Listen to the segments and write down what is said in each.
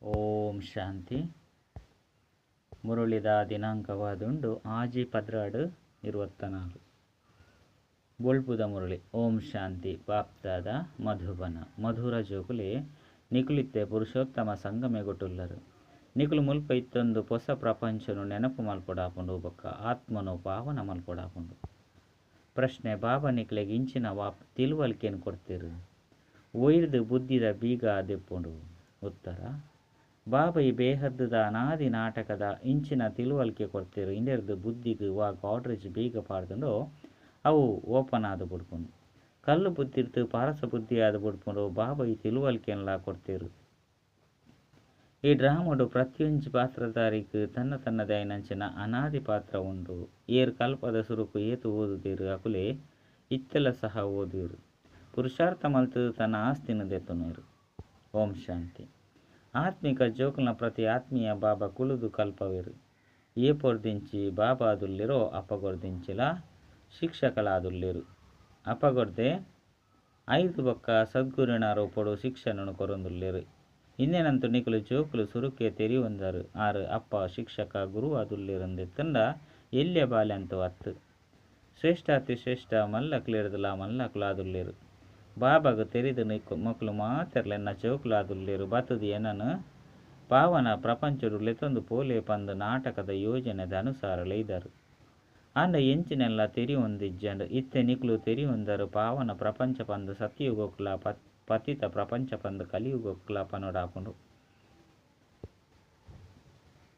ಓಂ ಶಾಂತಿ. ಮುರುಳಿದ ದಿನಾಂಕವಾದುಂಡು 6/12/24. ಬೊಳ್ಪುದ ಮುರಳಿ. ಓಂ ಶಾಂತಿ. ಬಾಪ್ದಾದ ಮಧುಬನ ಮಧುರ ಜೋಕುಲೆ ನಿಕುಲಿತ್ತೆ ಪುರುಷೋತ್ತಮ ಸಂಗಮೆಗೊಟ್ಟುಲ್ಲರು. ನಿಕುಲು ಮುಲ್ಪ ಇತ್ತೊಂದು ಪೊಸ ಪ್ರಪಂಚನು ನೆನಪು ಮಲ್ಪೊಡಾಪುಂಡು ಬೊಕ್ಕ ಆತ್ಮನು ಪಾವನ ಮಲ್ಪೊಡಾಪುಂಡು. ಪ್ರಶ್ನೆ: ಬಾಬಾ ನಿಕ್ಲೆಗ್ ಇಂಚಿನ ವಾಪ್ ತಿಳುವಳಿಕೆನ್ ಕೊರ್ತೆರು ಒಯ್ರ್ದ್ ಬುದ್ಧಿದ ಬೀಗ ದೆಪ್ಪುಂಡು? ಉತ್ತರ: ಬಾಬಾ ಈ ಬೇಹದ್ದುದ ಅನಾದಿ ನಾಟಕದ ಇಂಚಿನ ತಿಳುವಳಿಕೆ ಕೊರ್ತೆರು ಇಂದೆರ್ದ್ ಬುದ್ಧಿಗ್ ವಾ ಗಾಡ್ರೇಜ್ ಬೀಗ ಪಾಡ್ದುಂಡೋ ಅವು ಓಪನ್ ಆದ್ ಬುಡ್ಪುಂಡು. ಕಲ್ಲು ಬುದ್ಧಿರ್ದ್ ಪಾರಸ ಬುದ್ಧಿ ಆದ್ ಬುಡ್ಪುಂಡು. ಬಾಬಾ ಈ ತಿಳುವಳಿಕೆನ್ಲಾ ಕೊರ್ತೆರು. ಈ ಡ್ರಾಮಾಡು ಪ್ರತಿಯೊಂಜಿ ಪಾತ್ರಧಾರಿಗ್ ತನ್ನ ತನ್ನದೇ ಆಯಿನಂಚಿನ ಅನಾದಿ ಪಾತ್ರ ಉಂಡು. ಏರ್ ಕಲ್ಪದ ಸುರುಕು ಏತ್ ಓದುದೆರ್ ಅಕುಲೇ ಇತ್ತೆಲ ಸಹ ಓದುವೆರ್. ಪುರುಷಾರ್ಥ ಮಲ್ತುದು ತನ್ನ ಆಸ್ತಿನ್ ದೆತ್ತೊನುವೆರ್. ಓಂ ಶಾಂತಿ. ಆತ್ಮಿಕ ಜೋಕುಲ್ನ ಪ್ರತಿ ಆತ್ಮೀಯ ಬಾಬಾ ಕುಲುದು ಕಲ್ಪವೆರ್. ಏಪೊರ್ದಿಂಚಿ ಬಾಬಾದುಲ್ಲೆರೋ ಅಪಗೊರ್ದಿಂಚಿಲ ಶಿಕ್ಷಕಲಾದುಲ್ಲೆರ್. ಅಪಗೊರ್ದೆ ಐದು ಬೊಕ್ಕ ಸದ್ಗುರುವಿನ ರೂಪೊಡು ಶಿಕ್ಷಣನು ಕೊರೊಂದುಲ್ಲೆರ್. ಇಂದೆನಂತು ನಿಕುಲು ಜೋಕುಲು ಸುರುಕೆ ತೆರಿಯೊಂದರು ಆರು ಅಪ್ಪ ಶಿಕ್ಷಕ ಗುರು ಆದುಲ್ಲೆರಂದಿತ್ತುಂಡ ಎಲ್ಯ ಬಾಲೆ ಅಂತೂ ಅತ್ತು. ಶ್ರೇಷ್ಠಾತಿ ಶ್ರೇಷ್ಠ ಮಲ್ಲಕ್ಲೆರ್ದಲ ಮಲ್ಲಕುಲಾದುಲ್ಲೆರ್. ಬಾಬಾಗ್ ತೆರಿದು ಮೊಕುಲು ಮಾತೆರ್ಲ ಎನ್ನ ಜೋಕುಲಾದುಲ್ಲೆರ್ ಬತ್ತುದು ಎನನ್ ಪಾವನ ಪ್ರಪಂಚೊಡು ಲೆತೊಂದು ಪೋಲೆ ಪಂದ್ ನಾಟಕದ ಯೋಜನೆದ ಅನುಸಾರ ಲೈದರ್. ಆಂಡ ಎಂಚಿನೆಲ್ಲ ತೆರಿಯೊಂದಿಜ್ಜಂಡ್. ಇತ್ತೆ ನಿಕುಲು ತೆರಿಯೊಂದರು ಪಾವನ ಪ್ರಪಂಚ ಪಂದ್ ಸತ್ಯಯುಗಕ್ಲ ಪತಿತ ಪ್ರಪಂಚ ಪಂದ್ ಕಲಿಯುಗಕ್ಲ ಪನೊಡಾಪುಂಡು.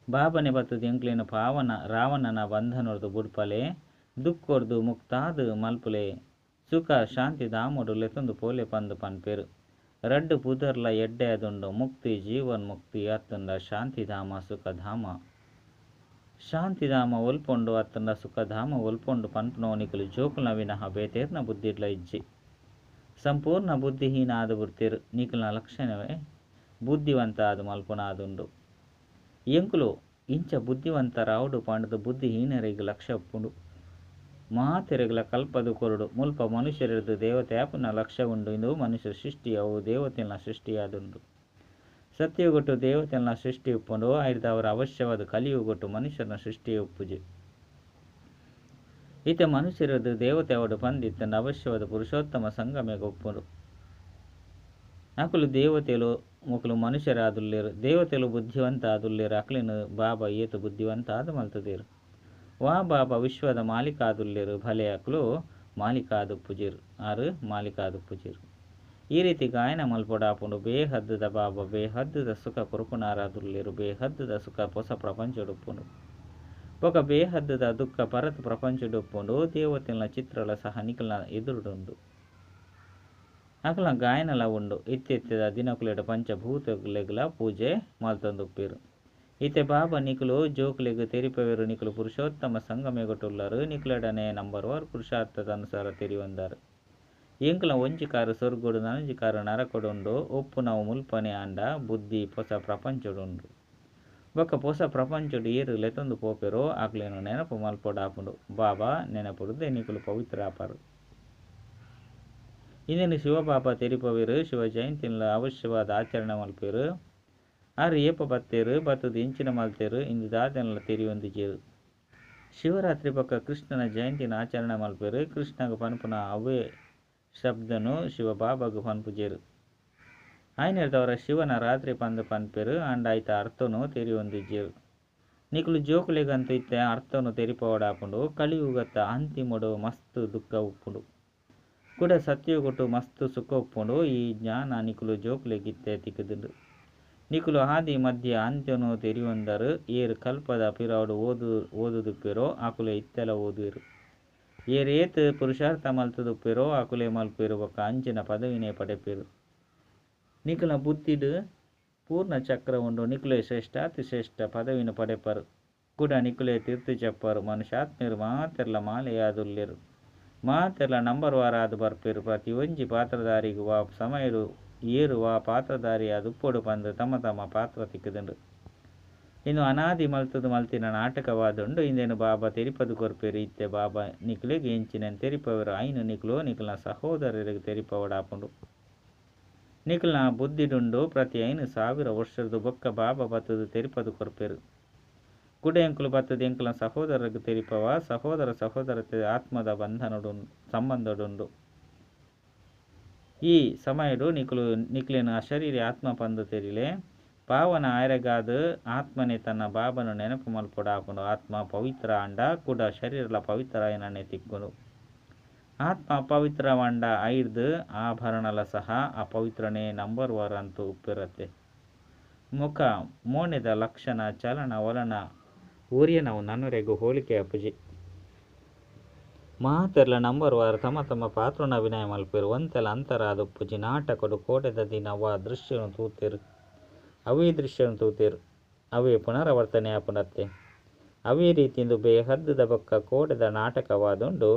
ಬಾಬನೆ ಬತ್ತುದು ಎಂಕ್ಲೆನ್ ಪಾವನ ರಾವಣನ ಬಂಧನೊರ್ದು ಬುಡ್ಪಲೆ ದುಃಖೊರ್ದು ಮುಕ್ತಾದ್ ಮಲ್ಪುಲೆ ಸುಖ ಶಾಂತಿ ಧಾಮೊಡು ಲೆತೊಂದು ಪೋಲೆ ಪಂದ್ ಪನ್ಪೆರ್. ರಡ್ಡ್ ಪುದರ್ಲ ಎಡ್ಡೆ ಆದುಂಡು ಮುಕ್ತಿ ಜೀವನ್ಮುಕ್ತಿ ಅತ್ತುಂಡ ಶಾಂತಿಧಾಮ ಸುಖಧಾಮ. ಶಾಂತಿಧಾಮ ಒಲ್ಪ ಉಂಡು ಅತ್ತುಂಡ ಸುಖಧಾಮ ಒಲ್ಪ ಉಂಡು ಪನ್ಪುನವು ನಿಕುಲು ಜೋಕುಲ್ನ ವಿನಃ ಬೇತೇರ್ನ ಬುದ್ಧಿಡ್ಲ ಇಜ್ಜಿ. ಸಂಪೂರ್ಣ ಬುದ್ಧಿಹೀನ ಆದ್ ಬುಡ್ತೆರ್. ನಿಕುಲ್ನ ಲಕ್ಷಣವೇ ಬುದ್ಧಿವಂತ ಆದ್ ಮಲ್ಪುನ ಆದುಂಡು. ಎಂಕುಲು ಇಂಚ ಬುದ್ಧಿವಂತರಾವೊಡು ಪಂಡ್ದ್ ಬುದ್ಧಿಹೀನರೆಗ್ ಲಕ್ಷ್ಯ ಉಪ್ಪುಂಡು. ಮಾತೆರೆಗ್ಲ ಕಲ್ಪದ್ ಕೊರೊಡು. ಮುಲ್ಪ ಮನುಷ್ಯರೆರ್ದ್ ದೇವತೆ ಆಪುನ ಲಕ್ಷ್ಯ ಉಂಡು. ಇಂದು ಮನುಷ್ಯ ಸೃಷ್ಟಿ ಅವು ದೇವತೆಲ್ನ ಸೃಷ್ಟಿಯಾದುಂಡು. ಸತ್ಯಯುಗಟ್ಟು ದೇವತೆಲ್ನ ಸೃಷ್ಟಿ ಉಪ್ಪುಂಡು. ಐರ್ದಾವರ ಅವಶ್ಯವಾದ ಕಲಿಯುಗಟ್ಟು ಮನುಷ್ಯನ ಸೃಷ್ಟಿಯೇ ಉಪ್ಪುಜಿ. ಇತ್ತೆ ಮನುಷ್ಯರದು ದೇವತೆ ಅವಡು ಪಂದಿತ್ತಂಡ ಅವಶ್ಯವಾದ ಪುರುಷೋತ್ತಮ ಸಂಗಮೇಗ ಉಪ್ಪುಂಡು. ಅಕುಲು ದೇವತೆಲು ಮೊಕುಲು ಮನುಷ್ಯರಾದುಲ್ಲೆರ್. ದೇವತೆಲು ಬುದ್ಧಿವಂತ ಆದುಲ್ಲೆರ್. ಅಕ್ಲೆನ್ ಬಾಬಾ ಏತ್ ಬುದ್ಧಿವಂತ ಆದ್ ಮಲ್ತುದೆರ್. ವಾ ಬಾಬಾ ವಿಶ್ವದ ಮಾಲೀಕ ಆದುಲ್ಲೆರ್ ಭಲೆ ಅಕುಲು ಮಾಲೀಕ ಆದುಪ್ಪುಜೆರ್. ಆರು ಮಾಲೀಕ ಆದುಪ್ಪುಜೆರ್. ಈ ರೀತಿ ಗಾಯನ ಮಲ್ಪೊಡಾಪುಂಡು. ಬೇಹದ್ದುದ ಬಾಬಾ ಬೇಹದ್ದುದ ಸುಖ ಕೊರ್ಪುನಾರಾದುಲ್ಲೆರ್. ಬೇಹದ್ದುದ ಸುಖ ಪೊಸ ಪ್ರಪಂಚೊಡುಪ್ಪುಂಡು. ಬೊಕ ಬೇಹದ್ದುದ ದುಃಖ ಪರತ್ ಪ್ರಪಂಚೊಡುಪ್ಪುಂಡು. ದೇವತೆಲ್ನ ಚಿತ್ರಲ ಸಹ ನಿಕಲ್ನ ಎದುರುಡುಂಡು. ಅಕಲ್ನ ಗಾಯನಲ ಉಂಡು. ಇತ್ತೆತ್ತೆದ ದಿನಕುಲೆಡ್ ಪಂಚಭೂತಲೆಗ್ಲ ಪೂಜೆ ಮಲ್ತೊಂದುಪ್ಪೆರ್. ಇತ್ತೆ ಬಾಬಾ ನಿಕುಲು ಜೋಕುಲೆಗ್ ತೆರಿಪವೆರು ನಿಕುಲು ಪುರುಷೋತ್ತಮ ಸಂಗಮೆಗೊಟ್ಟುಲ್ಲರು. ನಿಕುಲೆಡನೆ ನಂಬರ್ ವಾರ್ ಪುರುಷಾರ್ಥದ ಅನುಸಾರ ತೆರಿಯೊಂದರು. ಎಂಕಲ್ನ ಒಂಜಿ ಕಾರು ಸ್ವರ್ಗಡು ನನೊಂಜಿ ಕಾರು ನರಕಡುಂಡು. ಉಪ್ಪುನವು ಮುಲ್ಪನೆ ಆಂಡ ಬುದ್ಧಿ ಪೊಸ ಪ್ರಪಂಚೊಡುಂಡು. ಬೊಕ್ಕ ಪೊಸ ಪ್ರಪಂಚೊಡು ಏರು ಲೆತೊಂದು ಪೋಪೆರೋ ಅಕ್ಲೆನ್ ನೆನಪು ಮಲ್ಪೊಡಾಪುಂಡು. ಬಾಬಾ ನೆನಪುಡ್ದೆ ನಿಕುಲು ಪವಿತ್ರ ಆಪರು. ಇಂದೆನ್ ಶಿವಬಾಬಾ ತೆರಿಪವೆರು. ಶಿವ ಜಯಂತಿನ್ಲ ಅವಶ್ಯವಾದ ಆಚರಣೆ ಮಲ್ಪೆರು. ಆರು ಏಪ ಬತ್ತೆರು ಬತ್ತುದು ಎಂಚಿನ ಮಲ್ತೆರು ಇಂದು ದಾದೆನ್ಲ ತೆರಿಯೊಂದಿಜೆರು. ಶಿವರಾತ್ರಿ ಬೊಕ್ಕ ಕೃಷ್ಣನ ಜಯಂತಿನ ಆಚರಣೆ ಮಲ್ಪೆರು. ಕೃಷ್ಣಗ್ ಪನ್ಪುನ ಅವೇ ಶಬ್ದನು ಶಿವಬಾಬಾಗ್ ಪನ್ಪುಜೆರು. ಆಯ್ನೆರ್ದವರ ಶಿವನ ರಾತ್ರಿ ಪಂದ್ ಪನ್ಪೆರು. ಆಂಡ ಐತ ಅರ್ಥನು ತೆರಿಯೊಂದಿಜ್ಜೆರು. ನಿಕುಲು ಜೋಕುಲೆಗಂತೂ ಇತ್ತೆ ಅರ್ಥನು ತೆರಿಪಾವೊಡಾಪುಂಡು. ಕಲಿಯುಗದ ಅಂತಿಮೊಡು ಮಸ್ತ್ ದುಃಖ ಉಪ್ಪುಂಡು. ಕುಡ ಸತ್ಯಯುಗಟ್ಟು ಮಸ್ತ್ ಸುಖ ಉಪ್ಪುಂಡು. ಈ ಜ್ಞಾನ ನಿಕುಲು ಜೋಕುಲೆಗ್ ಇತ್ತೆ ತಿಕ್ಕುದುಂಡು. ನಿಕುಲು ಆದಿ ಮಧ್ಯ ಅಂತ್ಯನು ತೆರಿಯೊಂದರು. ಏರ್ ಕಲ್ಪದ ಪಿರವುಡು ಓದುದುಪ್ಪೆರೋ ಅಕುಲೇ ಇತ್ತೆಲ ಓದುವೆರು. ಏರ್ ಏತ್ ಪುರುಷಾರ್ಥ ಮಲ್ತುದುಪ್ಪೆರೋ ಅಕುಲೇ ಮಲ್ಪೆರು ಬೊಕ್ಕ ಅಂಚಿನ ಪದವಿನೇ ಪಡೆಪೆರು. ನಿಕುಲ್ನ ಬುದ್ಧಿಡ್ ಪೂರ್ಣ ಚಕ್ರ ಉಂಡು. ನಿಕುಲೇ ಶ್ರೇಷ್ಠಾತಿ ಶ್ರೇಷ್ಠ ಪದವಿನ ಪಡೆಪರು. ಕುಡ ನಿಕುಲೇ ತೀರ್ತು ಜಪ್ಪರು. ಮನುಷ್ಯಾತ್ಮೆರು ಮಾತೆರ್ಲ ಮಾಲೆಯಾದುಲ್ಲೆರು. ಮಾತೆರ್ಲ ನಂಬರ್ ವಾರ್ ಆದ್ ಬರ್ಪೆರು. ಪ್ರತಿಯೊಂಜಿ ಪಾತ್ರಧಾರಿಗ್ ವಾ ಸಮಯಡು ಏರು ವಾ ಪಾತ್ರಧಾರಿಯಾದುಪ್ಪೊಡು ಪಂದ್ ತಮ್ಮ ತಮ್ಮ ಪಾತ್ರ ತಿಕ್ಕುದುಂಡು. ಇಂದು ಅನಾದಿ ಮಲ್ತುದು ಮಲ್ತಿನ ನಾಟಕವಾದುಂಡು. ಇಂದೆನ್ ಬಾಬಾ ತೆರಿಪದು ಕೊರ್ಪೆರು. ಇತ್ತೆ ಬಾಬಾ ನಿಕುಲೆಗ್ ಎಂಚಿನೆನ್ ತೆರಿಪವೆರು ಐನು ನಿಕುಲು ನಿಕಲ್ನ ಸಹೋದರರಿಗೆ ತೆರಿಪವೊಡಾಪುಂಡು. ನಿಕಲ್ನ ಬುದ್ಧಿಡುಂಡು ಪ್ರತಿ 5000 ವರ್ಷರ್ದ್ ಬೊಕ್ಕ ಬಾಬಾ ಬತ್ತುದು ತೆರಿಪದು ಕೊರ್ಪೆರು. ಕುಡ ಎಂಕುಲು ಬತ್ತುದು ಎಂಕಲ್ನ ಸಹೋದರಗ್ ತೆರಿಪವ. ಸಹೋದರ ಸಹೋದರತೆ ಆತ್ಮದ ಬಂಧನಡು ಸಂಬಂಧಡುಂಡು. ಈ ಸಮಯಡು ನಿಕುಲು ನಿಕ್ಲೆನ ಅಶರೀರಿ ಆತ್ಮ ಪಂದು ತೆರಿಲೆ. ಪಾವನ ಆಯೆರೆಗಾದ್ ಆತ್ಮನೆ ತನ್ನ ಬಾಬಾನು ನೆನಪು ಮಲ್ಪೊಡಾಪುಂಡು. ಆತ್ಮ ಪವಿತ್ರ ಆಂಡ ಕುಡ ಶರೀರಲ ಪವಿತ್ರ ಆಯಿನನೆ ತಿಕ್ಕುಂಡು. ಆತ್ಮ ಅಪವಿತ್ರವಾಂಡ ಐರ್ದ್ ಆಭರಣಲ ಸಹ ಅಪವಿತ್ರನೇ ನಂಬರ್ ವಾರ್ ಅಂತು ಉಪ್ಪಿರತ್ತೆ. ಮುಖ ಮೋನೆದ ಲಕ್ಷಣ ಚಲನ ವಲನ ಒರಿಯನವು ನನೊರಿಯಗ್ ಹೋಲಿಕೆ ಆಪುಜಿ. ಮಾತೆರ್ಲಾ ನಂಬರ್ ವಾರ್ ತಮ್ಮ ತಮ್ಮ ಪಾತ್ರನ್ ಅಭಿನಯ ಮಲ್ಪುವೆರ್. ಒಂತೆಲ ಅಂತರ ಆದುಪ್ಪುಜಿ. ನಾಟಕಡ್ ಕೋಡೆದ ದಿನ ವಾ ದೃಶ್ಯನ್ ತೂತೆರ್ ಅವ್ವೇ ದೃಶ್ಯನ್ ತೂತೆರ್. ಅವ್ವೇ ಪುನರಾವರ್ತನೆ ಆಪುಂಡತ್ತೆ. ಅವ್ವೇ ರೀತಿ ಉಂದು ಬೇಹದ್ದ್ ದ ಬೊಕ್ಕ ಕೋಡೆದ ನಾಟಕವಾದುಂಡು.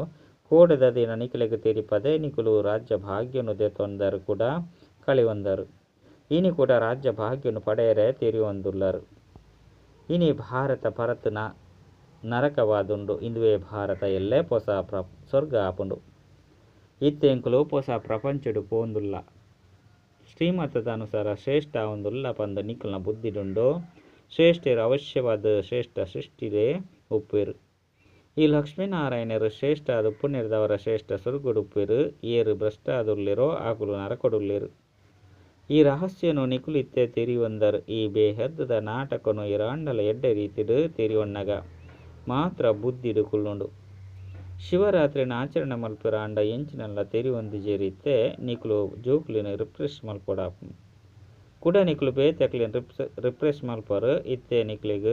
ಕೋಡೆದ ದಿನ ನಿಕಲೆಗ್ ತೆರಿಪದೆ ನಿಕುಲು ರಾಜ್ಯ ಭಾಗ್ಯನ್ ದೆತೊಂದರ್ ಕುಡ ಕಳೆವೊಂದರ್. ಇನಿ ಕುಡ ರಾಜ್ಯ ಭಾಗ್ಯನ್ ಪಡೆಯೆರೆ ತೆರಿಯೊಂದುಲ್ಲರ್. ಇನಿ ಭಾರತ ಪರತ್ ನರಕವಾದುಂಡು. ಇಂದುವೇ ಭಾರತ ಎಲ್ಲೆ ಪೊಸ ಸ್ವರ್ಗ ಆಪುಂಡು. ಇತ್ತೆ ಎಂಕುಲು ಪೊಸ ಪ್ರಪಂಚಡ್ ಪೋವೊಂದುಲ್ಲ. ಶ್ರೀಮತದ ಅನುಸಾರ ಶ್ರೇಷ್ಠ ಆವೊಂದುಲ್ಲ ಪಂದ್ ನಿಕಲ್ನ ಬುದ್ಧಿಡುಂಡು. ಶ್ರೇಷ್ಠರು ಅವಶ್ಯವಾದ್ ಶ್ರೇಷ್ಠ ಸೃಷ್ಟಿಡೇ ಉಪ್ಪುವೆರ್. ಈ ಲಕ್ಷ್ಮೀ-ನಾರಾಯಣೆರ್ ಶ್ರೇಷ್ಠ ಆದ್ ಉಪ್ಪುನೆರ್ದಾವರ ಶ್ರೇಷ್ಠ ಸ್ವರ್ಗಡ್ ಉಪ್ಪುವೆರ್. ಏರ್ ಭ್ರಷ್ಟಾದುಲ್ಲೆರೋ ಅಕುಲು ನರಕಡುಲ್ಲೆರ್. ಈ ರಹಸ್ಯನು ನಿಕುಲು ಇತ್ತೆ ತೆರಿಯೊಂದರ್. ಈ ಬೇಹದ್ದ್ ದ ನಾಟಕನು ಏರಾಂಡಲ ಎಡ್ಡೆ ರೀತಿಡ್ ತೆರಿಯೊನ್ನಗ ಮಾತ್ರ ಬುದ್ಧಿಡ್ ಕುಲ್ಲುಂಡು. ಶಿವರಾತ್ರಿನ್ ಆಚರಣೆ ಮಲ್ಪುವೆರ್ ಆಂಡ ಎಂಚಿನಲ ತೆರಿಯೊಂದಿಜೆರ್ ಇತ್ತೆ ನಿಕುಲು ಜೋಕುಲೆನ್ ರಿಫ್ರೆಶ್ ಮಲ್ಪೊಡಾಪುಂಡು. ಕುಡ ನಿಕುಲು ಬೇತೆಕ್ಲೆನ್ ರಿಫ್ರೆಶ್ ಮಲ್ಪರು. ಇತ್ತೆ ನಿಕ್ಲೆಗ್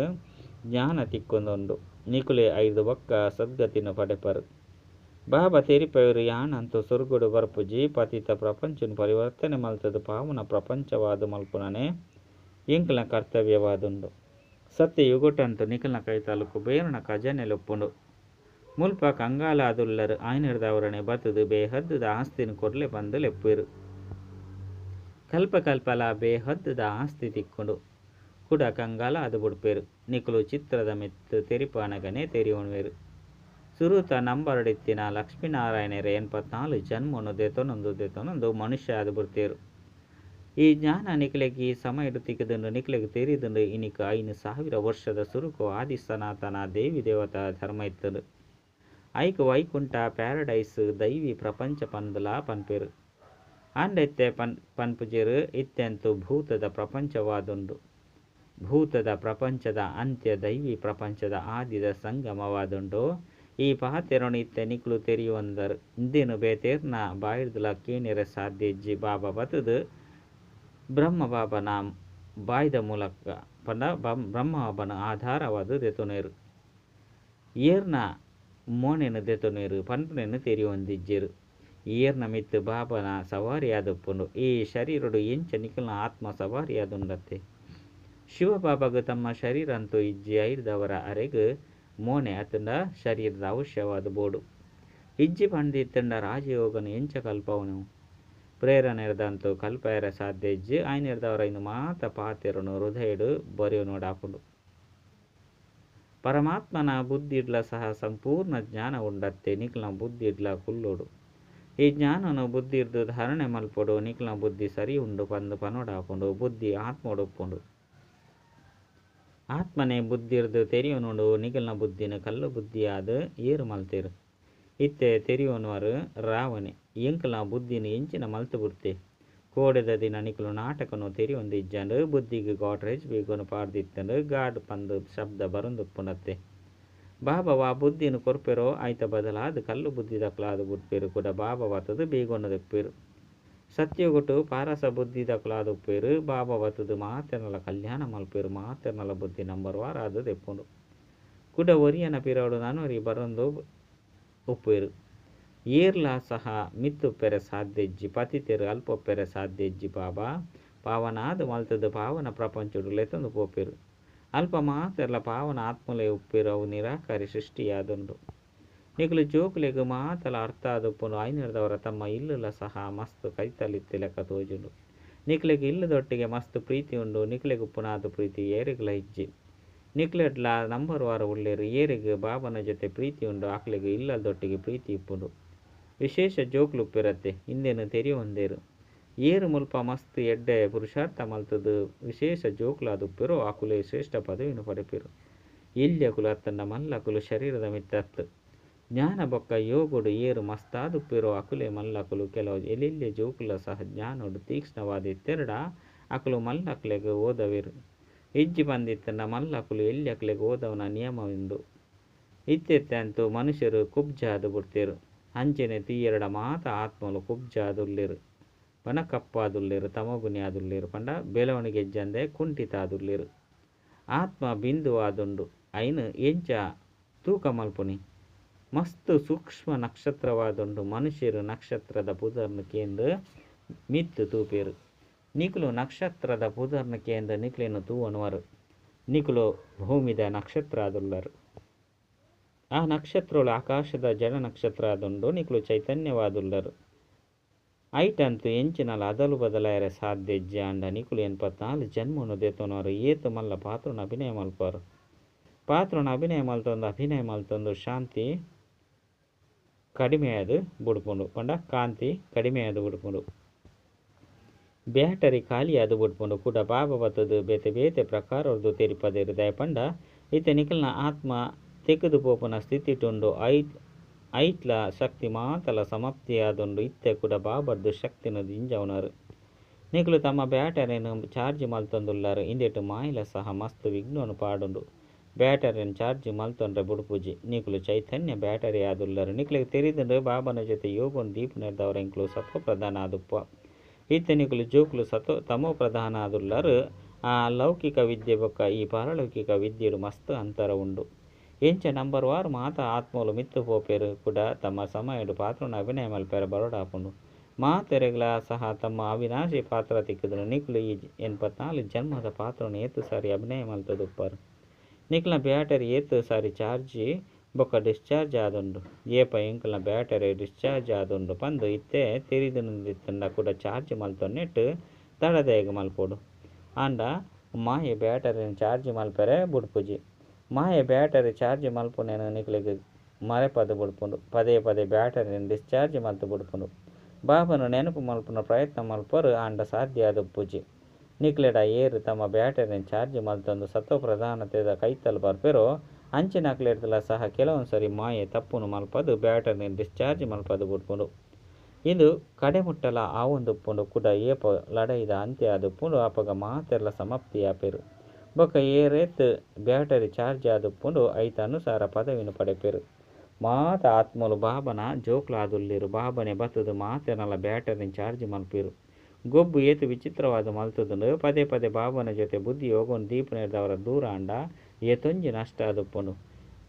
ಜ್ಞಾನ ತಿಕ್ಕೊಂದುಂಡು. ನಿಕುಲೇ ಐರ್ದ್ ಬೊಕ್ಕ ಸದ್ಗತಿನ್ ಪಡೆಪರ್. ಬಾಬಾ ತೆರಿಪಾವೆರ್ ಯಾನಂತೂ ಸ್ವರ್ಗಡ್ ಬರ್ಪುಜಿ. ಪತಿತ ಪ್ರಪಂಚನ್ ಪರಿವರ್ತನೆ ಮಲ್ತುದು ಪಾವನ ಪ್ರಪಂಚವಾದ್ ಮಲ್ಪುನನೇ ಎಂಕಲ್ನ ಕರ್ತವ್ಯವಾದುಂಡು. ಸತ್ಯಯುಗಟಂತೂ ನಿಕಲ್ನ ಕೈತಲ್ ಕುಬೇರನ ಖಜಾನೆಲು ಉಪ್ಪುಂಡು. ಮುಲ್ಪ ಕಂಗಾಲಾದುಲ್ಲರ್ ಆಯಿನೆಡ್ದಾವರನೇ ಬತ್ತುದು ಬೇಹದ್ದ್ ದ ಆಸ್ತಿನ್ ಕೊರ್ಲೆ ಪಂದ್ ಲೆಪ್ಪುವೆರ್. ಕಲ್ಪ-ಕಲ್ಪಲ ಬೇಹದ್ದ್ ದ ಆಸ್ತಿ ತಿಕ್ಕುಂಡು. ಕುಡ ಕಂಗಾಲಾದ್ ಬುಡ್ಪೆರ್. ನಿಕುಲು ಚಿತ್ರದ ಮಿತ್ತ್ ತೆರಿಪಾನಗನೇ ತೆರಿಯೊನುವರ್. ಸುರುತ ನಂಬರ್ಡಿತ್ತಿನ ಲಕ್ಷ್ಮೀ-ನಾರಾಯಣೆರೇ ಎನ್ಪತ್ನಾಲ್ ಜನ್ಮನ್ ದೆತೊನೊಂದು ದೆತೊನೊಂದು ಮನುಷ್ಯ ಆದ್ ಬುಡ್ತೆರ್. ಈ ಜ್ಞಾನ ನಿಕಲೆಗ್ ಈ ಸಮಯಡ್ ತಿಕ್ಕುದುಂಡು. ನಿಕಲೆಗ್ ತೆರಿದುಂಡು ಇನಿಕ್ 5000 ವರ್ಷದ ಸುರುಕು ಆದಿ ಸನಾತನ ದೇವಿ-ದೇವತಾ ಧರ್ಮ ಇತ್ತುಂಡು. ಅಯಿಕ್ ವೈಕುಂಠ, ಪ್ಯಾರಡೈಸ್, ದೈವಿ ಪ್ರಪಂಚ ಪಂದುಲಾ ಪನ್ಪೆರ್. ಆಂಡ ಇತ್ತೆ ಪನ್ಪುಜೆರ್ ಇತ್ತೆ ಅಂತೂ ಭೂತದ ಪ್ರಪಂಚವಾದುಂಡು. ಭೂತದ ಪ್ರಪಂಚದ ಅಂತ್ಯ ದೈವಿ ಪ್ರಪಂಚದ ಆದಿದ ಸಂಗಮವಾದುಂಡು. ಈ ಪಾತೆರೊನು ಇತ್ತೆ ನಿಕುಲು ತೆರಿಯೊಂದರ್. ಇಂದೆನ್ ಬೇತೆರ್ನ ಬಾಯಿರ್ದಲ ಕೇನೆರೆ ಸಾಧ್ಯ ಇಜ್ಜಿ. ಬಾಬಾ ಬತ್ತುದು ಬ್ರಹ್ಮ ಬಾಬಾನ ಬಾಯಿದ ಮೂಲಕ ಪಂಡ ಬ್ರಹ್ಮ ಬಾಬಾನ ಆಧಾರವಾದ್ ದೆತೊನುವೆರ್. ಏರ್ನ ಮೋನೆನ್ ದೆತೊನುವೆರ್ ಪನ್ಪುನೆನ್ ತೆರಿಯೊಂದಿಜ್ಜೆರ್. ಏರ್ನ ಮಿತ್ತ್ ಬಾಬಾನ ಸವಾರಿ ಆದುಪ್ಪುಂಡು. ಈ ಶರೀರಡು ಎಂಚ ನಿಕಲ್ನ ಆತ್ಮ ಸವಾರಿ ಆದುಂಡತ್ತೆ. ಶಿವ ಬಾಬಾಗ್ ತಮ್ಮ ಶರೀರ ಅಂತೂ ಇಜ್ಜಿ ಐರ್ದಾವರ ಅರೆಗ್ ಮೋನೆ ಅತಂಡ ಶರೀರದ ಅವಶ್ಯವಾದ್ ಬೋಡು. ಇಜ್ಜಿ ಪಂದಿತ್ತುಂಡ ರಾಜಯೋಗನ್ ಎಂಚ ಕಲ್ಪಾವುನು. ಪ್ರೇರಣೆರ್ದಂತೂ ಕಲ್ಪಾಯೆರೆ ಸಾಧ್ಯ ಇಜ್ಜಿ. ಆಯಿನೆಡ್ದಾವರ ಇಂದು ಮಾತ ಪಾತೆರೊನು ಹೃದಯಡ್ ಬರೆಯೊನೊಡಾಪುಂಡು. ಪರಮಾತ್ಮನ ಬುದ್ಧಿಡ್ಲ ಸಹ ಸಂಪೂರ್ಣ ಜ್ಞಾನ ಉಂಡತ್ತೆ ನಿಕಲ್ನ ಬುದ್ಧಿಡ್ಲ ಕುಲ್ಲೊಡು. ಈ ಜ್ಞಾನನು ಬುದ್ಧಿರ್ದ್ ಧಾರಣೆ ಮಲ್ಪೊಡು. ನಿಕಲ್ನ ಬುದ್ಧಿ ಸರಿ ಉಂಡು ಪಂದ್ ಪನೊಡಾಪುಂಡು. ಬುದ್ಧಿ ಆತ್ಮಡ್ ಉಪ್ಪುಂಡು. ಆತ್ಮನೇ ಬುದ್ಧಿರ್ದ್ ತೆರಿಯೊನೊಡು. ನಿಕಲ್ನ ಬುದ್ಧಿನ್ ಕಲ್ಲು ಬುದ್ಧಿಯಾದ್ ಏರ್ ಮಲ್ತೆರ್. ಇತ್ತೆ ತೆರಿಯೊನುವರ್ ರಾವಣೆ ಎಂಕಲ್ನ ಬುದ್ಧಿನ್ ಎಂಚಿನ ಮಲ್ತ್ ಬುಡ್ತೆ. ಕೋಡೆದ ದಿನ ನಿಕುಲು ನಾಟಕನ್ ತೆರಿಯೊಂದು ಇಜ್ಜಾಂಡ್. ಬುದ್ಧಿಗ್ ಗೋಡ್ರೇಜ್ ಬೀಗನ್ ಪಾಡ್ದಿತ್ತುಂಡು ಗಾಡ್ ಪಂದ್ ಶಬ್ದ ಬರೊಂದಿಪ್ಪುಂಡತ್ತೆ. ಬಾಬಾ ವಾ ಬುದ್ಧಿನ್ ಕೊರ್ಪೆರೋ ಐತ ಬದಲಾದ್ ಕಲ್ಲು ಬುದ್ಧಿದಕುಲಾದ್ ಬುಡ್ಪೆರ್ ಕುಡ ಬಾಬಾ ಬತ್ತುದು ಬೀಗನ್ ದೆಪ್ಪುವೆರ್. ಸತ್ಯಯುಗಟ್ ಪಾರಸ ಬುದ್ಧಿದಕುಲಾದ್ ಉಪ್ಪುವೆರ್. ಬಾಬಾ ಬತ್ತುದು ಮಾತೆರ್ನಲ ಕಲ್ಯಾಣ ಮಲ್ಪುವೆರ್. ಮಾತೆರ್ನಲ ಬುದ್ಧಿ ನಂಬರ್ ವಾರ್ ಆದ್ ದೆಪ್ಪುಂಡು. ಕುಡ ಒರಿಯನ ಪಿರವುಡು ನನೊರಿ ಬರೊಂದು ಉಪ್ಪುವೆರ್. ಏರ್ಲಾ ಸಹ ಮಿತ್ತ್ ಉಪ್ಪೆರೆ ಸಾಧ್ಯ ಇಜ್ಜಿ. ಪತಿತೆರ್ ಅಲ್ಪ ಉಪ್ಪೆರೆ ಸಾಧ್ಯ ಇಜ್ಜಿ. ಬಾಬಾ ಪಾವನಾದ್ ಮಲ್ತುದು ಪಾವನ ಪ್ರಪಂಚಡ್ ಲೆತೊಂದು ಪೋಪೆರ್. ಅಲ್ಪ ಮಾತೆರ್ಲಾ ಪಾವನ ಆತ್ಮಲೇ ಉಪ್ಪುವೆರ್ ಅವು ನಿರಾಕಾರಿ ಸೃಷ್ಟಿಯಾದುಂಡು. ನಿಕುಲು ಜೋಕುಲೆಗ್ ಮಾತಲ ಅರ್ಥ ಆದುಪ್ಪುಂಡು. ಆಯಿನೆಡ್ದಾವರ ತಮ್ಮ ಇಲ್ಲುಲ ಸಹ ಮಸ್ತ್ ಕೈತಲ್ ಇತ್ತಿಲೆಕ್ಕ ತೋಜುಂಡು. ನಿಕಲೆಗ್ ಇಲ್ಲದೊಟ್ಟಿಗೆ ಮಸ್ತ್ ಪ್ರೀತಿ ಉಂಡು. ನಿಕಲೆಗ್ ಉಪ್ಪುನಾತ್ ಪ್ರೀತಿ ಏರೆಗ್ಲಾ ಇಜ್ಜಿ. ನಿಕ್ಲೆಡ್ಲಾ ನಂಬರ್ ವಾರ್ ಉಲ್ಲೆರ್. ಏರೆಗ್ ಬಾಬನ ಜೊತೆ ಪ್ರೀತಿ ಉಂಡು ಅಕ್ಲೆಗ್ ಇಲ್ಲದೊಟ್ಟಿಗೆ ಪ್ರೀತಿ ಉಪ್ಪುಂಡು. ವಿಶೇಷ ಜೋಕುಲು ಉಪ್ಪೆರತ್ತೆ. ಇಂದೆನ್ ತೆರಿಯೊಂದೆರ್. ಏರು ಮುಲ್ಪ ಮಸ್ತ್ ಎಡ್ಡೆ ಪುರುಷಾರ್ಥ ಮಲ್ತುದು ವಿಶೇಷ ಜೋಕುಲಾದುಪ್ಪೆರೋ ಅಕುಲೇ ಶ್ರೇಷ್ಠ ಪದವಿನು ಪಡೆಪೆರು. ಎಲ್ಯಕುಲು ಅತ್ತಂಡ ಮಲ್ಲಕುಲು ಶರೀರದ ಮಿತ್ತತ್ತು. ಜ್ಞಾನ ಬೊಕ್ಕ ಯೋಗಡು ಏರು ಮಸ್ತಾದುಪ್ಪೆರೋ ಅಕುಲೇ ಮಲ್ಲಕುಲು. ಕೆಲವು ಎಲ್ಯೆಲ್ಯ ಜೋಕುಲ ಸಹ ಜ್ಞಾನೋಡು ತೀಕ್ಷ್ಣವಾದಿತ್ತೆರಡ ಅಕುಲು ಮಲ್ಲಕುಲೆಗ್ ಓದವೆರು. ಇಜ್ಜಿ ಪಂದಿತ್ತಂಡ ಮಲ್ಲಕುಲು ಎಲ್ಯಕುಲೆಗ್ ಓದವನ ನಿಯಮ ಉಂಡು. ಇತ್ತೆತ್ತಂತೂ ಮನುಷ್ಯರು ಕುಬ್ಜಾದ್ ಬುಡ್ತೆರು. ಅಂಚನೆ ತೂಯೆರಡ ಮಾತ ಆತ್ಮಲು ಕುಬ್ಜಾದುಲ್ಲೆರು ಪಂಡ ಕಪ್ಪಾದುಲ್ಲೆರು, ತಮೋಗುಣಿ ಆದುಲ್ಲೆರು ಪಂಡ ಬೆಳವಣಿಗೆ ಇಜ್ಜಂದೆ ಕುಂಠಿತಾದುಲ್ಲೆರು. ಆತ್ಮ ಬಿಂದುವಾದುಂಡು ಐನು ಎಂಚ ತೂಕ ಮಲ್ಪುನಿ. ಮಸ್ತ್ ಸೂಕ್ಷ್ಮ ನಕ್ಷತ್ರವಾದುಂಡು. ಮನುಷ್ಯರು ನಕ್ಷತ್ರದ ಪುದರ್ನ ಕೇಂದ್ ಮಿತ್ತು ತೂಪೆರು. ನಿಕುಲು ನಕ್ಷತ್ರದ ಪುದರ್ನ ಕೇಂದ್ ನಿಕ್ಲೆನ್ ತೂವಣುವರು. ನಿಕುಲು ಭೂಮಿದ ನಕ್ಷತ್ರ ಆದುಲ್ಲರು. ಆ ನಕ್ಷತ್ರಗಳು ಆಕಾಶದ ಜಡ ನಕ್ಷತ್ರ ಆದುಂಡು. ನಿಕುಲು ಚೈತನ್ಯವಾದುಲ್ಲರು. ಐಟಂತು ಎಂಚಿನಲ ಅದಲು ಬದಲಾಯರೆ ಸಾಧ್ಯ ಇಜ್ಜಿ. ಆಂಡ ನಿಕುಲು 84 ಜನ್ಮನು ದೆತೊನರು. ಏತ್ ಮಲ್ಲ ಪಾತ್ರನ ಅಭಿನಯ ಮಲ್ಪರು. ಪಾತ್ರನ ಅಭಿನಯ ಮಲ್ತೊಂದು ಅಭಿನಯ ಮಲ್ತೊಂದು ಶಾಂತಿ ಕಡಿಮೆಯಾದ್ ಬುಡ್ಪುಂಡು ಪಂಡ ಕಾಂತಿ ಕಡಿಮೆಯಾದ್ ಬುಡ್ಪುಂಡು. ಬ್ಯಾಟರಿ ಖಾಲಿಯಾದ್ ಬುಡ್ಪುಂಡು. ಕುಡ ಬಾಬಾ ಬತ್ತದು ಬೇತೆ ಬೇತೆ ಪ್ರಕಾರದ್ದು ತೆರಿಪದೇರು. ದಯಪಂಡ ಇತ್ತೆ ನಿಕಲ್ನ ಆತ್ಮ ತೆಗೆದು ಪೋಪುನ ಸ್ಥಿತಿಟುಂಡು. ಐಟ್ಲ ಶಕ್ತಿ ಮಾತಲ ಸಮಾಪ್ತಿಯಾದುಂಡು. ಇತ್ತೆ ಕುಡ ಬಾಬರ್ದು ಶಕ್ತಿನ ದಿಂಜವುನರು. ನಿಕುಲು ತಮ್ಮ ಬ್ಯಾಟರಿನ್ ಚಾರ್ಜ್ ಮಲ್ತೊಂದುಲ್ಲರು. ಇಂದೆಟ್ ಮಾಯಿಲ ಸಹ ಮಸ್ತ್ ವಿಘ್ನನು ಪಾಡುಂಡು. ಬ್ಯಾಟರಿನ್ ಚಾರ್ಜ್ ಮಲ್ತೊಂಡ್ರೆ ಬುಡ್ಪುಜಿ. ನಿಕುಲು ಚೈತನ್ಯ ಬ್ಯಾಟರಿ ಆದುಲ್ಲರು. ನಿಕುಲೆಗ್ ತೆರಿದುಂಡು ಬಾಬನ ಜೊತೆ ಯೋಗನ್ ದೀಪುನೆರ್ದವರ ಎಂಕುಲು ಸತೋ ಪ್ರಧಾನ ಆದುಪ್ಪ. ಇತ್ತೆ ನಿಕುಲು ಜೋಕುಲು ಸತೋ ತಮೋ ಪ್ರಧಾನ ಆದುಲ್ಲರು. ಆ ಲೌಕಿಕ ವಿದ್ಯೆ ಬೊಕ್ಕ ಈ ಪಾರಲೌಕಿಕ ವಿದ್ಯೆಡು ಮಸ್ತ್ ಅಂತರ ಉಂಡು. ಎಂಚ ನಂಬರ್ ವಾರು ಮಾತ ಆತ್ಮಲು ಮಿತ್ತು ಪೋಪೆರು. ಕುಡ ತಮ್ಮ ಸಮಯಡು ಪಾತ್ರನ ಅಭಿನಯ ಮಲ್ಪೆರೆ ಬರೋಡಾಪುಂಡು. ಮಾತೆರೆಗ್ಲ ಸಹ ತಮ್ಮ ಅವಿನಾಶಿ ಪಾತ್ರ ತಿಕ್ಕಿದ್ರು. ನಿಕುಲು ಈ 84 ಜನ್ಮದ ಪಾತ್ರನ ಏತ್ ಸಾರಿ ಅಭಿನಯ ಮಲ್ತದುಪ್ಪರು. ನಿಕಲ್ನ ಬ್ಯಾಟರಿ ಏತ್ ಸಾರಿ ಚಾರ್ಜ್ ಬೊಕ್ಕ ಡಿಸ್ಚಾರ್ಜ್ ಆದುಂಡು. ಏಪ ಎಂಕಲ್ನ ಬ್ಯಾಟರಿ ಡಿಸ್ಚಾರ್ಜ್ ಆದುಂಡು ಪಂದ್ ಇತ್ತೆ ತೆರಿದುಂದಿತ್ತಂಡ ಕೂಡ ಚಾರ್ಜ್ ಮಲ್ತೊನ್ನೆಟ್ ತಡದಾಯಗ್ ಮಲ್ಪೊಡು. ಆಂಡ ಮಾಯೆ ಬ್ಯಾಟರಿನ್ ಚಾರ್ಜ್ ಮಲ್ಪೆರೆ ಬುಡ್ಪುಜಿ. ಮಾಯೆ ಬ್ಯಾಟರಿ ಚಾರ್ಜ್ ಮಲ್ಪುನೇನು ನಿಕಲೆಗ್ ಮರೆಪದ್ ಬುಡ್ಪುಂಡು. ಪದೇ ಪದೇ ಬ್ಯಾಟರಿನ್ ಡಿಸ್ಚಾರ್ಜ್ ಮಲ್ತು ಬುಡ್ಪುಂಡು. ಬಾಬನ ನೆನಪು ಮಲ್ಪುನ ಪ್ರಯತ್ನ ಮಲ್ಪರು ಆಂಡ ಸಾಧ್ಯ ಆದುಪ್ಪುಜಿ. ನಿಕ್ಲೆಡ ಏರ್ ತಮ್ಮ ಬ್ಯಾಟರಿನ್ ಚಾರ್ಜ್ ಮಲ್ತೊಂದು ಸತೋ ಪ್ರಧಾನತೆದ ಕೈತಲ್ ಬರ್ಪೆರೋ ಅಂಚಿನಕ್ಲೆಡ್ದಲ ಸಹ ಕೆಲವೊಂದು ಸರಿ ಮಾಯೆ ತಪ್ಪುನು ಮಲ್ಪದು ಬ್ಯಾಟರಿನ್ ಡಿಸ್ಚಾರ್ಜ್ ಮಲ್ಪದು ಬುಡ್ಪುಂಡು. ಇಂದು ಕಡೆಮುಟ್ಟಲ ಆವೊಂದುಪ್ಪುಂಡು. ಕುಡ ಏಪ ಲಡಾಯಿದ ಅಂತ್ಯ ಆದುಪ್ಪುಂಡು ಅಪಗ ಮಾತೆರ್ಲ ಸಮಾಪ್ತಿ ಆಪೆರು. ಬೊಕ್ಕ ಏರೇತ್ ಬ್ಯಾಟರಿ ಚಾರ್ಜ್ ಆದುಪ್ಪುಂಡು ಐತ ಅನುಸಾರ ಪದವಿನ ಪಡೆಪೆರು. ಮಾತ ಆತ್ಮಲು ಬಾಬನ ಜೋಕ್ಲಾದುಲ್ಲೆರು. ಬಾಬನೆ ಬತ್ತದು ಮಾತೆರ್ನಲ ಬ್ಯಾಟರಿನ್ ಚಾರ್ಜ್ ಮಲ್ಪೆರು. ಗೊಬ್ಬು ಏತ್ ವಿಚಿತ್ರವಾದ ಮಲ್ತುದುಂಡು. ಪದೇ ಪದೇ ಬಾಬನ ಜೊತೆ ಬುದ್ಧಿ ಯೋಗನ್ ದೀಪುನೆರ್ದವರ ದೂರ ಆಂಡ ಏತೊಂಜಿ ನಷ್ಟ ಆದುಪ್ಪುಂಡು.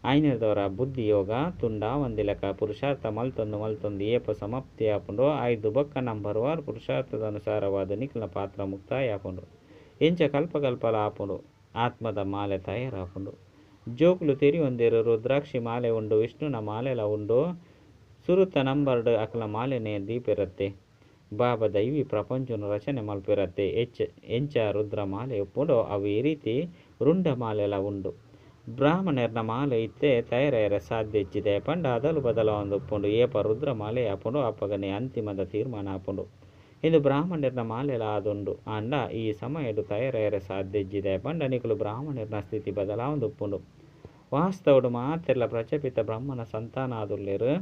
ಆಯ್ನೆರ್ದವರ ಬುದ್ಧಿ ಯೋಗ ತುಂಡಾವಂದಿಲಕ ಪುರುಷಾರ್ಥ ಮಲ್ತೊಂದು ಮಲ್ತೊಂದು ಏಪ ಸಮಾಪ್ತಿ ಆಪುಂಡು. ಐದು ಬೊಕ್ಕ ನಂಬರ್ ವಾರ್ ಪುರುಷಾರ್ಥದ ಅನುಸಾರವಾದ ನಿಕಲ್ನ ಪಾತ್ರ ಮುಕ್ತಾಯ ಆಪುಂಡು. ಎಂಚ ಕಲ್ಪ ಕಲ್ಪಲ ಆಪುಂಡು. ಆತ್ಮದ ಮಾಲೆ ತಯಾರಾಪುಂಡು. ಜೋಕುಲು ತೆರಿಯೊಂದೆರು ರುದ್ರಾಕ್ಷಿ ಮಾಲೆ ಉಂಡು, ವಿಷ್ಣುನ ಮಾಲೆಲ ಉಂಡು. ಸುರುತ ನಂಬರ್ಡ್ ಅಕಲ್ನ ಮಾಲೆನೆ ದೀಪೆರತ್ತೆ. ಬಾಬಾ ದೈವಿ ಪ್ರಪಂಚನು ರಚನೆ ಮಲ್ಪೆರತ್ತೆ. ಎಂಚ ರುದ್ರ ಮಾಲೆ ಉಪ್ಪುಂಡೋ ಅವೇ ರೀತಿ ರುಂಡ ಮಾಲೆಲ ಉಂಡು. ಬ್ರಾಹ್ಮಣರ್ನ ಮಾಲೆ ಇತ್ತೆ ತಯಾರಾಯರೆ ಸಾಧ್ಯ ಇಜ್ಜಿದೆ ಪಂಡ ಅದಲು ಬದಲಾವೊಂದುಪ್ಪುಂಡು. ಏಪ ರುದ್ರ ಮಾಲೆ ಆಪುಂಡು ಅಪಗನೆ ಅಂತಿಮದ ತೀರ್ಮಾನ ಆಪುಂಡು. ಇಂದು ಬ್ರಾಹ್ಮಣರ್ನ ಮಾಲೆಲ ಆದುಂಡು. ಆಂಡ ಈ ಸಮಯಡು ತಯಾರಾಯರೆ ಸಾಧ್ಯ ಇಜ್ಜಿದೆ ಪಂಡ ನಿಕುಲು ಬ್ರಾಹ್ಮಣರ್ನ ಸ್ಥಿತಿ ಬದಲಾವೊಂದುಪ್ಪುಂಡು. ವಾಸ್ತವಡು ಮಾತೆರ್ಲ ಪ್ರಜಾಪಿತ ಬ್ರಹ್ಮನ ಸಂತಾನ ಆದುಲ್ಲೆರು.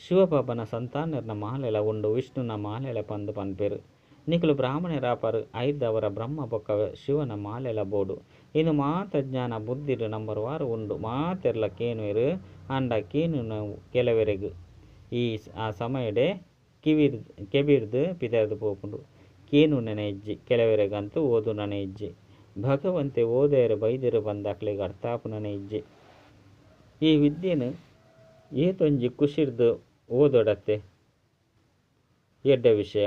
ಶಿವಬಾಬನ ಸಂತಾನರ್ನ ಮಾಲೆಲ ಉಂಡು, ವಿಷ್ಣುನ ಮಾಲೆಲ ಪಂದು ಪನ್ಪೆರು. ನಿಕುಲು ಬ್ರಾಹ್ಮಣರಾಪರು ಐದವರ ಬ್ರಹ್ಮ ಬೊಕ್ಕ ಶಿವನ ಮಾಲೆಲ ಬೋಡು. ಇನ್ನು ಮಾತ ಜ್ಞಾನ ಬುದ್ಧಿಡು ನಂಬರ್ ವಾರು ಉಂಡು. ಮಾತೆರ್ಲ ಕೇನುವೆರು. ಆಂಡ ಕೇನುನ ಕೆಲವರೆಗ್ ಈ ಆ ಸಮಯಡೆ ಕಿವಿರ್ದ್ ಕೆಬಿರ್ದ್ ಪಿದರ್ದ್ ಪೋಪುಂಡು. ಕೇನುನನೆ ಇಜ್ಜಿ. ಕೆಲವರೆಗಂತೂ ಓದುನನೆ ಇಜ್ಜಿ. ಭಗವಂತೆ ಓದೇರೆ ಬೈದೆರು ಪಂದ್ ಅಕ್ಲೆಗ್ ಅರ್ಥ ಆಪುನನೆ ಇಜ್ಜಿ. ಈ ವಿದ್ಯೆನು ಏತೊಂಜಿ ಖುಷಿರ್ದ್ ಓದೊಡತ್ತೆ ಎಡ್ಡೆ ವಿಷಯ.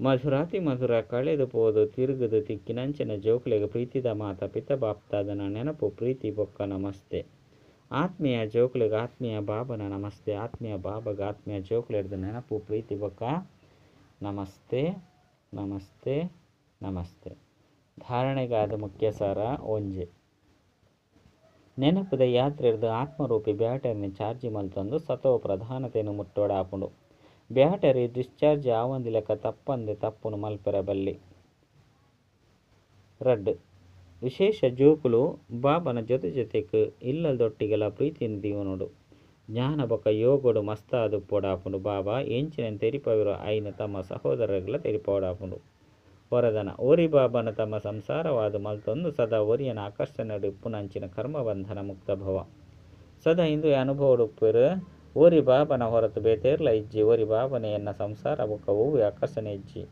ಮಧುರಾತಿ ಮಧುರ ಕಳೆದು ಪೋದು ತಿರುಗುದು ತಿಕ್ಕಿನಂಚಿನ ಜೋಕುಲೆಗ್ ಪ್ರೀತಿದ ಮಾತ ಪಿತ ಬಾಪ್ತಾದನ ನೆನಪು ಪ್ರೀತಿ ಬೊಕ್ಕ ನಮಸ್ತೆ. ಆತ್ಮೀಯ ಜೋಕುಲೆಗ್ ಆತ್ಮೀಯ ಬಾಬನ ನಮಸ್ತೆ. ಆತ್ಮೀಯ ಬಾಬಗ ಆತ್ಮೀಯ ಜೋಕುಲೆಡ್ದು ನೆನಪು ಪ್ರೀತಿ ಬೊಕ್ಕ ನಮಸ್ತೆ ನಮಸ್ತೆ ನಮಸ್ತೆ. ಧಾರಣೆಗಾದ ಮುಖ್ಯ ಸಾರ ಒಂಜಿ. ನೆನಪುದ ಯಾತ್ರೆರ್ದು ಆತ್ಮರೂಪಿ ಬ್ಯಾಟರಿನ್ ಚಾರ್ಜ್ ಮಲ್ತೊಂದು ಸತೋ ಪ್ರಧಾನತೆಯನ್ನು ಮುಟ್ಟೋಡಾಪುಂಡು. ಬ್ಯಾಟರಿ ಡಿಸ್ಚಾರ್ಜ್ ಆವಂದಿಲೆಕ್ಕ ತಪ್ಪಂದೆ ತಪ್ಪುನು ಮಲ್ಪೆರ ಬಲ್ಲಿ. 2. ವಿಶೇಷ ಜೋಕುಲು ಬಾಬನ ಜೊತೆ ಜೊತೆಕ್ ಇಲ್ಲದೊಟ್ಟಿಗೆಲಾ ಪ್ರೀತಿನ್ ದೀವೊನೊಡು. ಜ್ಞಾನ ಬೊಕ್ಕ ಯೋಗಡ್ ಮಸ್ತ್ ಆದ್ ಉಪ್ಪೊಡಾಪುಂಡು. ಬಾಬಾ ಎಂಚಿನೆನ್ ತೆರಿಪಾವೆರೋ ಐನ್ ತಮ್ಮ ಸಹೋದರರೆಗ್ಲಾ ತೆರಿಪಾವೊಡಾಪುಂಡು. ವರದಾನ: ಒರಿ ಬಾಬಾನ್ ತಮ್ಮ ಸಂಸಾರವಾದ್ ಮಲ್ತೊಂದು ಸದಾ ಒರಿಯನ ಆಕರ್ಷಣೆಡ್ ಇಪ್ಪುನಂಚಿನ ಕರ್ಮ ಬಂಧನ ಮುಕ್ತ ಭವ. ಸದಾ ಇಂದುವೆ ಅನುಭವಡ್ ಉಪ್ಪುವೆರ್. ಒರಿ ಬಾಬಾನ ಹೊರತು ಬೇತೆ ಏರ್ಲಾ ಇಜ್ಜಿ. ಒರಿ ಬಾಬಾನೇ ಎನ್ನ ಸಂಸಾರ ಬೊಕ್ಕ ಒವ್ವೆ ಆಕರ್ಷಣೆ ಇಜ್ಜಿ.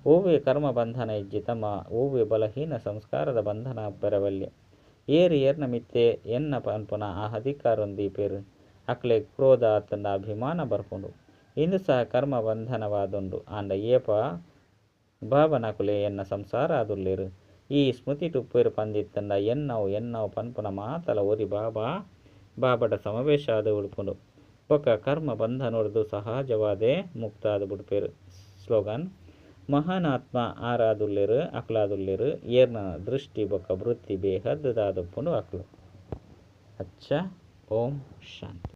ಒವ್ವೆ ಕರ್ಮ ಬಂಧನ ಇಜ್ಜಿ. ತಮ್ಮ ಒವ್ವೆ ಬಲಹೀನ ಸಂಸ್ಕಾರದ ಬಂಧನ ಉಪ್ಪೆರೆ ಬಲ್ಲಿ. ಏರ್ ಏರ್ನ ಮಿತ್ತೇ ಎನ್ನ ಪನ್ಪುನ ಆ ಅಧಿಕಾರನ್ ದೀಪೆರ್ ಅಕ್ಲೆಗ್ ಕ್ರೋಧ ಅತ್ತುಂಡ ಅಭಿಮಾನ ಬರ್ಪುಂಡು. ಇಂದು ಸಹ ಕರ್ಮ ಬಂಧನವಾದುಂಡು. ಆಂಡ ಏಪ ಬಾಬಾನಕುಲೇ ಎನ್ನ ಸಂಸಾರ ಆದುಲ್ಲೆರ್. ಈ ಸ್ಮೃತಿಟ್ ಉಪ್ಪುವೆರ್ ಪಂದಿತ್ತುಂಡ ಎನ್ನವು ಎನ್ನವು ಪನ್ಪುನ ಮಾತಲ ಒರಿ ಬಾಬಾ ಬಾಬಾಡ ಸಮಾವೇಶ ಆದ್ ಉಡ್ಪುಂಡು. ಬೊಕ್ಕ ಕರ್ಮ ಬಂಧನೊರ್ದು ಸಹಜವಾದೇ ಮುಕ್ತ ಆದ್ ಬುಡ್ಪೆರ್. ಸ್ಲೋಗನ್: ಮಹಾನ್ ಆತ್ಮ ಆರಾದುಲ್ಲೆರ್ ಅಕುಲಾದುಲ್ಲೆರ್ ಏರ್ನ ದೃಷ್ಟಿ ಬೊಕ್ಕ ವೃತ್ತಿ ಬೇಹದ್ದುದ ಆದುಪ್ಪುಂಡು ಅಕುಲು. ಅಚ್ಚ, ಓಂ ಶಾಂತಿ.